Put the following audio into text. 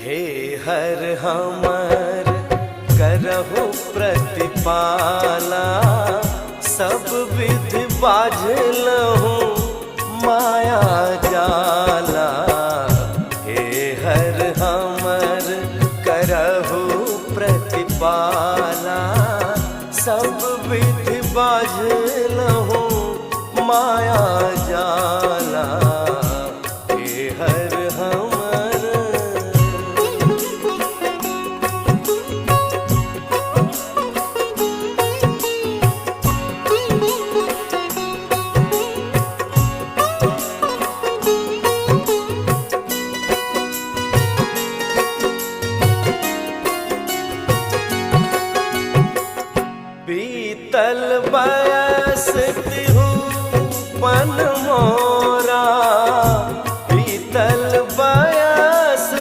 हे हर हमर करहु प्रतिपाला, सब विधि बाझलहु माया जाला। हे हर हमर करहु प्रतिपाला, सब विधि बाझलहु माया जाला। हे हर हमर। बीतल बयस